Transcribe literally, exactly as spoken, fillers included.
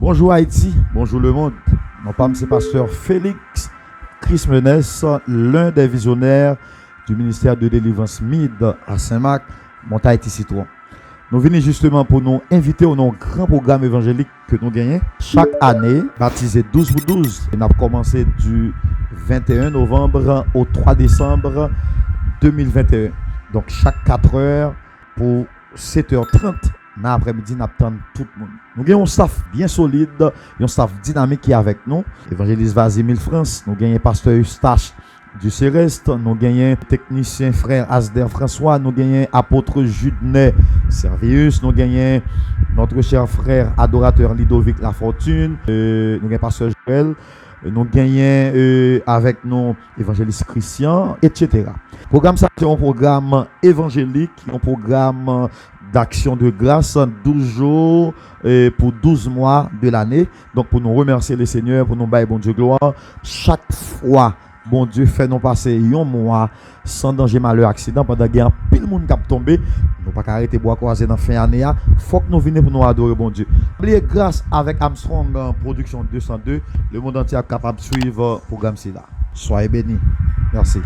Bonjou Ayiti, bonjou lemonn. Non pa m se pastè Félix Crismenes, l'un des visionnaires du ministère de délivrance mid à Saint-Marc, Mont Haïti Citron. Nou vini jisteman pou nou envite w nan yon gran pwogram evanjelik ke nou genyen chak ane, batize douz pou douz. E n ap kòmanse di venteyen novanm o twa desanm de mil venteyen. Donk, chak katrè pou setè trant nan aprèmidi, n ap tann tout moun. Nou gen yon staff byen solid, yon staff dinamik ki avèk nou. Evanjelis Vazy Milfrance, nou genyen pastè Eustache Ducerest, nou genyen teknisyen frè Asder François, nou genyen apôtre Judner Servius, nou genyen notre cher frère adorateur Ludovic Lafortune, euh, nou gen pastè Joël, nou genyen euh, avèk nou evanjelis Christian, et cetera. Pwogram sa se yon pwogram evanjelik, yon pwogram d'action de grâce, douz jou euh, pou douz mwa de lane. Donk, pou nou remèsye le Senyè, pou nou bay Bondye glwa. Chak fwa Bondye fè nou pase yon mwa san danje, malè, aksidan, pandan gen anpil moun k ap tonbe, nou pa ka rete bwa kwaze nan fen ane a. Fòk nou vini pou nou adore Bondye. Pa bliye, gras avèk Armstrong euh, Production de san de, lemonn antye ap kapab swiv euh, pwogram sila. Soyez bénis. Merci.